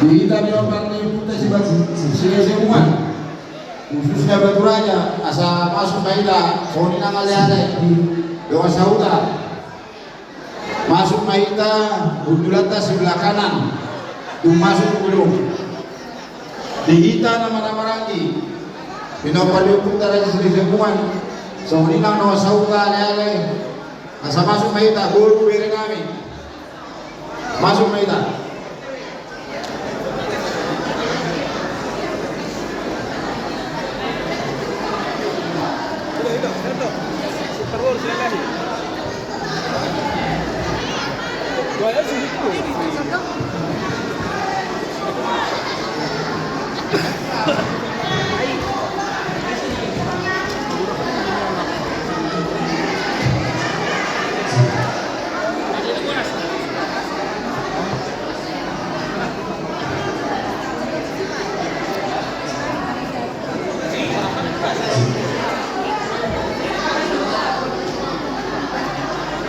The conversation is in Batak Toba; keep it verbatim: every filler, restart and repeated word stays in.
Di hita pinompar ni Ompunta Siba-, Silahisabungan, khususna Batu Raja, asa masuk ma hita songon i nang aleale dongan sahuta. Masuk ma hita, hundulanta sebelah kanan, tung masuk tu gedung. Di hita na marhahamaranggi, pinompar ni Ompunta Raja Silahisabungan, songon i nang dongan sahuta aleale, asa masuk ma hita, boru bere nami. Masuk ma hita.